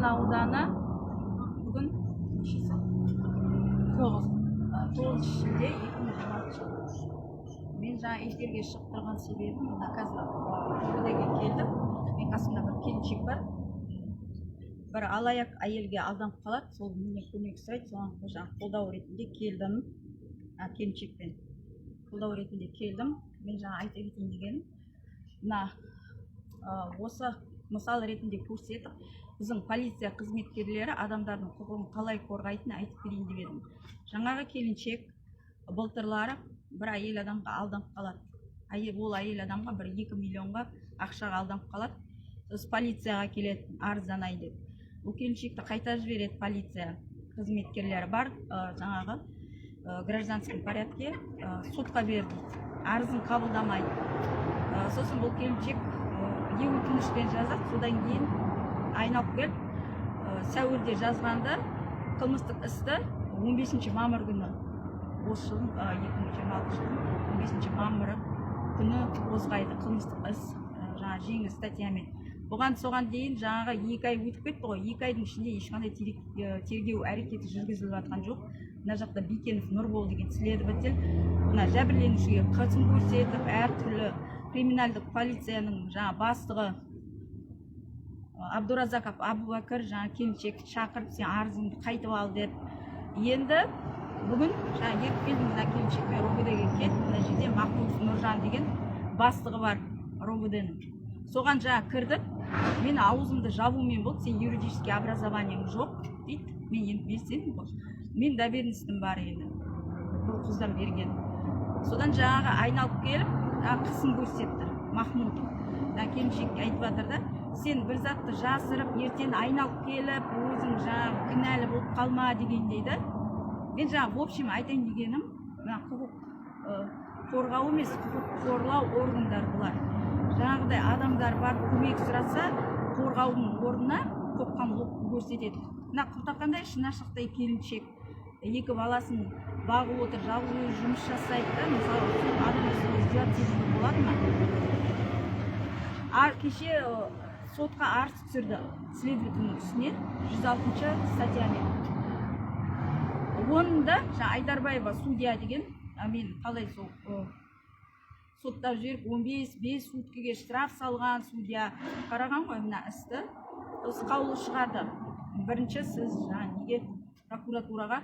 Зайсан ауданы. Бүгін нешесі? 9. 9 шілде 2026 жыл. Мен жаңа эфирге шығып тұрған себебім, мына қазір РОВД-ге келдім. Мен қасымда бір келіншек бар, бір алаяқ әйелге алданып қалады. Сол менен көмек сұрайды. Соған жаңағы қолдау ретінде келдім, келіншекпен қолдау ретінде келдім. Мен жаңа айта кетейін дегенім, мына осы мысал ретінде көрсетіп, біздің полиция қызметкерлері адамдардың құқығын қалай қорғайтынын айтып берейін деп едім. Жаңағы келіншек былтырлары бір әйел адамға алданып қалады. Әйел, ол әйел адамға бір 2 миллионға ақшаға алданып қалады. Сосын полицияға келеді арызданайын деп. Ол келіншекті қайта жібереді полиция қызметкерлері. Бар, жаңағы гражданском порядке сотқа бер дейді, арызын қабылдамайды. Сосын бұл келіншек е өтінішпен жазады. Содан кейін айналып келіп, сәуірде жазғанды қылмыстық істі 15 мамыр күні, осы жылдың, 2026 жылдың 15 мамыры күні қозғайды қылмыстық іс, жаңағы жеңіл статьямен. Бұған, соған дейін жаңағы 2 ай өтіп кетті ғой. 2 айдың ішінде ешқандай тергеу әрекеті жүргізіліп жатқан жоқ. Мына жақта Бекенов Нұрбол деген следователь мына жәбірленушіге қысым көрсетіп, әртүрлі криминальдық полицияның жаңа бастығы Абдуразаков Абубәкір жаңа келіншекті шақырып, сен арызыңды қайтып ал деп. Енді бүгін жаңа еріп келдім мына келіншекпен, РОВД-ге келдім. Мына жерде Махмұтов Нұржан деген бастығы бар РОВД-ның. Соған жаңа кірдік. Мен аузымды жабумен болды. Сен юридический образованиең жоқ дейді. Мен енді белсендімін ғой, мен доверенностім бар енді, бұл қыздан берген. Содан жаңағы айналып келіп, жаңағы қысым көрсетті Махмутов. Мына келіншекке айтып жатыр да: сен бір затты жасырып, ертең айналып келіп өзің жаңағы кінәлі болып қалма дегендей да. Мен жаңағы, в общем, айтайын дегенім, мына құқық қорғау емес, құқық қорлау органдары бұлар. Жаңағыдай адамдар барып көмек сұраса, қорғаудың орнына қоқан-лоққы көрсетеді. Мына құртақандай, шынашақтай келіншек екі баласын бағып отыр, жалғыз өзі жұмыс жасайды да. Мысалы, сол адамды солай издеваться етуге болады ма? Кеше сотқа арыз түсірді следовательдің үстінен 106 статьямен. Оның да жаңа Айдарбаева судья деген, мен қалай сол соттап жіберіп, 15 бес суткіге штраф салған судья қараған ғой мына істі. Осы қаулы шығарды: бірінші сіз жаңа неге прокуратураға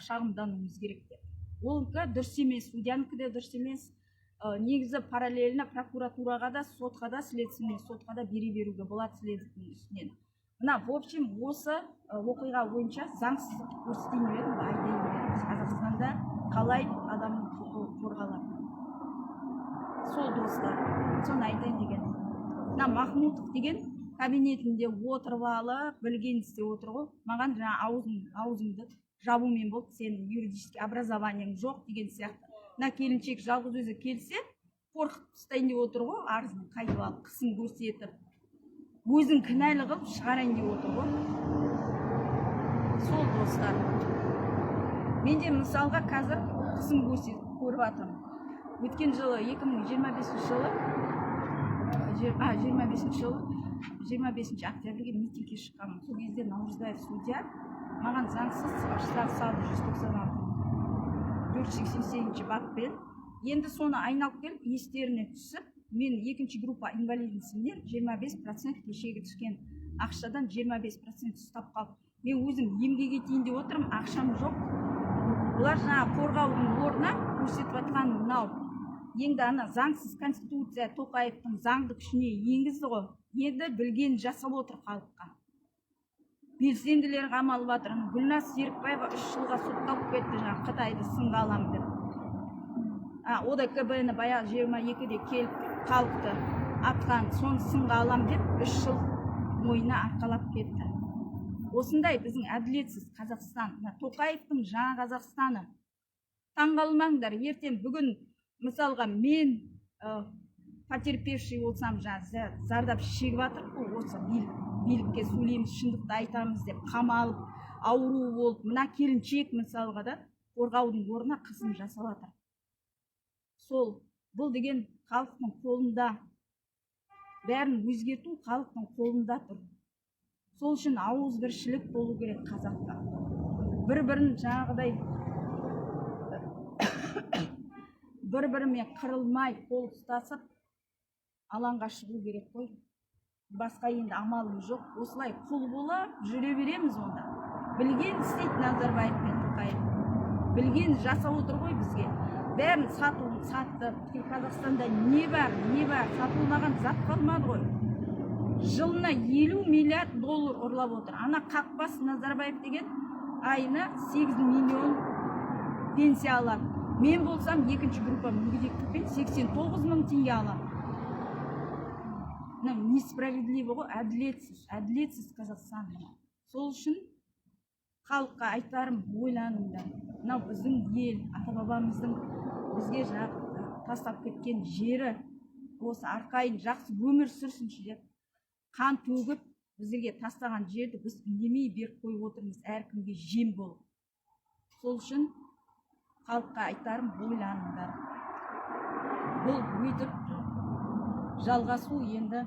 шағымдануыңыз керек деп. Онікі дұрыс емес, судьянікі де дұрыс емес. Негізі параллельно прокуратураға да, сотқа да, следственный сотқа да бере беруге болады следовательдің үстінен. Мына, в общем, осы оқиға бойынша заңсыздықты көрсетейін деп едім, айтайын деп едім, біз Қазақстанда қалай адамның құқығы қорғалады. Сол, достар, соны айтайын дегенім. Мына Махмутов деген кабинетінде отырып алып, білгенін істеп отыр ғой. Маған жаңа аузыңды жабумен болды, сенің юридический образованиең жоқ деген сияқты. Мына келіншек жалғыз өзі келсе, қорқытып тастайын деп отыр ғой. Арызын қайтып алып, қысым көрсетіп, өзін кінәлі қылып шығарайын деп отыр ғой. Сол, достар, мен де мысалға қазір қысым көрсетіп көріп жатырмын. Өткен жылы, 2025 жылы, 25 жылы 25 октябрьге митингке шыққанмын. Сол кезде Наурызбаев судья маған заңсыз штраф салды 196, 488 баппен. Енді соны айналып келіп, естеріне түсіп, мен екінші группа инвалидностьімнен 25%, кешегі түскен ақшадан 25% ұстап қалды. Мен өзім емге кетейін деп отырмын, ақшам жоқ. Бұлар жаңағы қорғаудың орнына көрсетіп жатқан мынау. Енді ана заңсыз конституция Тоқаевтың заңды күшіне енгізді ғой. Енді білгенін жасап отыр халыққа. Белсенділер қамалып жатыр. Ана Гүлназ Серікбаева 3 жылға сотталып кетті, жаңағы Қытайды сынға аламын деп. ОДКБ ні баяғы 22-де келіп халықты атқан, соны сынға алам деп 3 жыл мойнына арқалап кетті. Осындай біздің әділетсіз Қазақстан, мына Тоқаевтың жаңа Қазақстаны. Таңғалмаңдар, ертең, бүгін мысалға мен потерпевший болсам, жаңағы зардап шегіп жатырмық қой осы билікке сөйлейміз, шындықты айтамыз деп қамалып, ауру болып. Мына келіншек мысалға да қорғаудың орнына қысым жасап жатыр. Сол, бұл деген халықтың қолында, бәрін өзгерту халықтың қолында тұр. Сол үшін ауызбіршілік болу керек қазақта. Бір бірін жаңағыдай бір бірімен қырылмай, қол ұстасып алаңға шығу керек қой. Басқа енді амалымыз жоқ. Осылай құл болып жүре береміз онда. Білген істейді Назарбаев пен Тоқаев, білген жасап отыр ғой бізге. Бәрін сатуын сатты. Бүткіл Қазақстанда не бар, не бар, сатылмаған зат қалмады ғой. Жылына 50 миллиард доллар ұрлап отыр. Ана қақбас Назарбаев деген айына 8 миллион пенсия алады. Мен болсам, екінші группа мүгедектікпен 89 мың теңге аламын. Мынау несправедливо ғой, әділетсіз, әділетсіз Қазақстан мынау. Сол үшін халыққа айтарым: ойланыңдар. Мынау біздің ел, ата бабамыздың бізге тастап кеткен жері. Осы арқайын жақсы өмір сүрсінші деп қан төгіп біздерге тастаған жерді біз үндемей беріп қойып отырмыз әркімге жем болып. Сол үшін халыққа айтарым: ойланыңдар. Бұл өйтіп жалғасу енді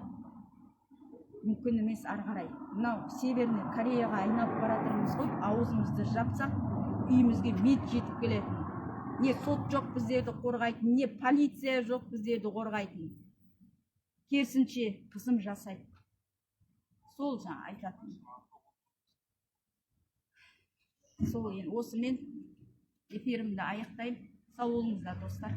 мүмкін емес ары қарай. Мынау Северный Кореяға айналып бара жатырмыз ғой. Аузымызды жапсақ, үйімізге мет жетіп келетін. Не сот жоқ біздерді қорғайтын, не полиция жоқ біздерді қорғайтын, керісінше қысым жасайды. Сол жаңа айтатыным сол. Енді осымен эфирімді аяқтаймын. Сау болыңыздар, достар.